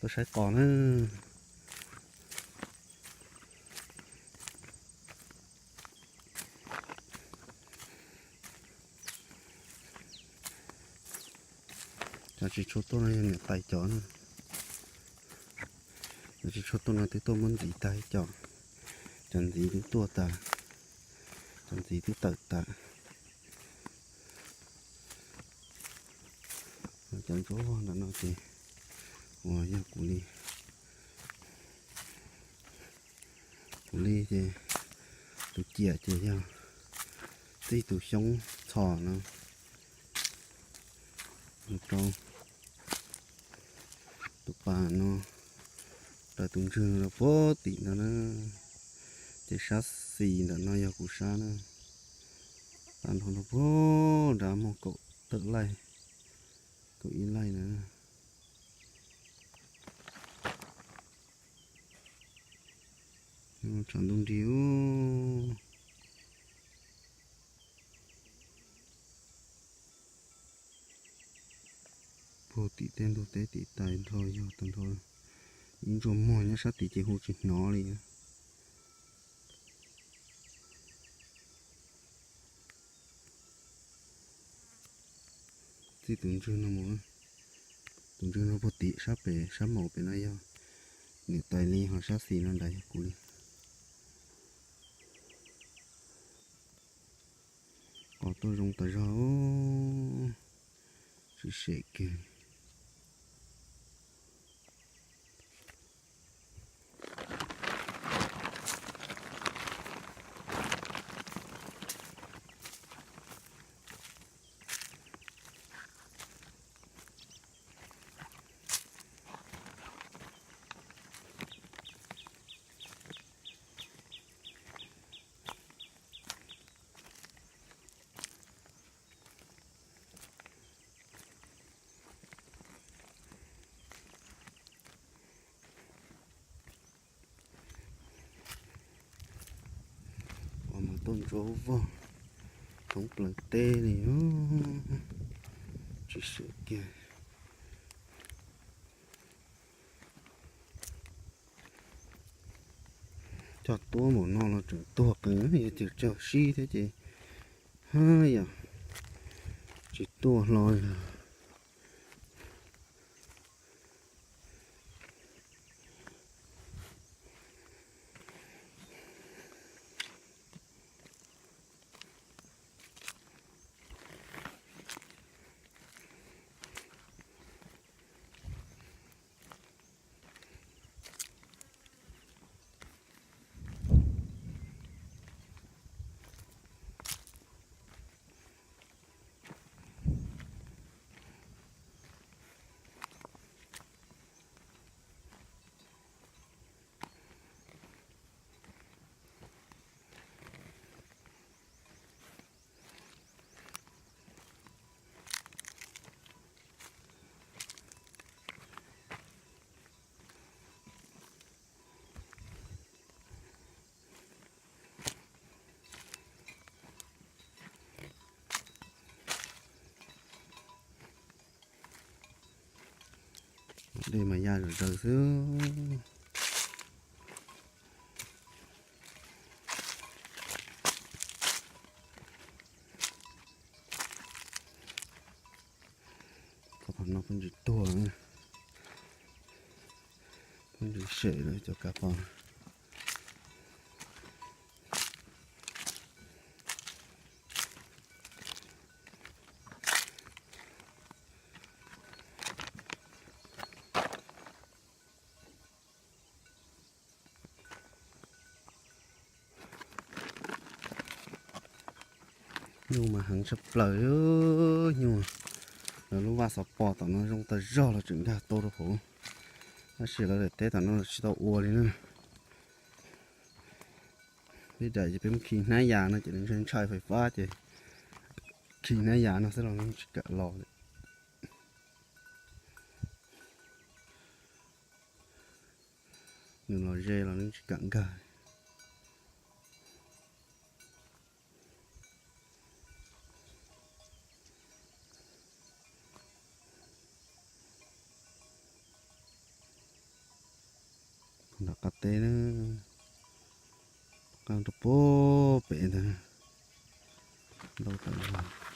Tuaj saib qos na. Cov tsis tshua tuaj no yog niam tais cov na. Cov tsis tshua tuaj no twb tuaj muab ntxiv tag ib co. Cov ntxiv twb tuaj tas, cov ntxiv twb tawm tas. Cov ntsuab vog ntawm no ces uas yog kuv li, kuv li ces tus ciam ces yog txij tus xyoob txhos no mus rau tus pas no, raws tus ntswg no rau puag tim ntawd na. Ces sab xis ntawm no yog kuv sab na, tag nrho rau puag nrad muaj kaum tawm laij, kaum ib laij na. Tshav ntuj nrig ub. Puag tim tej ntug teb tim tais nrho yog tag nrho. Ib ntsuas muag nyob sab tid ces hu tsis hnov li. Txij tus ntswg no mus, tus ntswg no puag tim sab pem sab maum pem no yog niam tais li, ho sab xis no nrad yog kuv li. Qos tuaj zoo tas zog, tsis sem kiag. Qos mas tuaj ntsuab vog thoob plaws teb li, tsis sem kiag. Cog tuab npaum no los tseem tuag qees, yog tias cog sib thiab ces haj yam tsis tuaj hlo li. Dej mas ya zom zaws xwb. Qhov no pheej tsis tuag, pheej tsis sem lawm cov kav pos. Nyuj mas heev tshaj plaws, nyuj. Lawv lub vaj xov pos tom no zoo tag zog los tseem nkag tau rau hauv. Tab sis lawv daim teb tom no los tsis tau ua li na. Peb daim ces peb muab khi hnab yas no ces nws ntshai ntshai fais fab ces khi hnab yas no xwb los nws tsis kam los li. Nws los ze los nws tsis kam nkag. teb na, qab rau puag pem ntawd, ntau tawm los.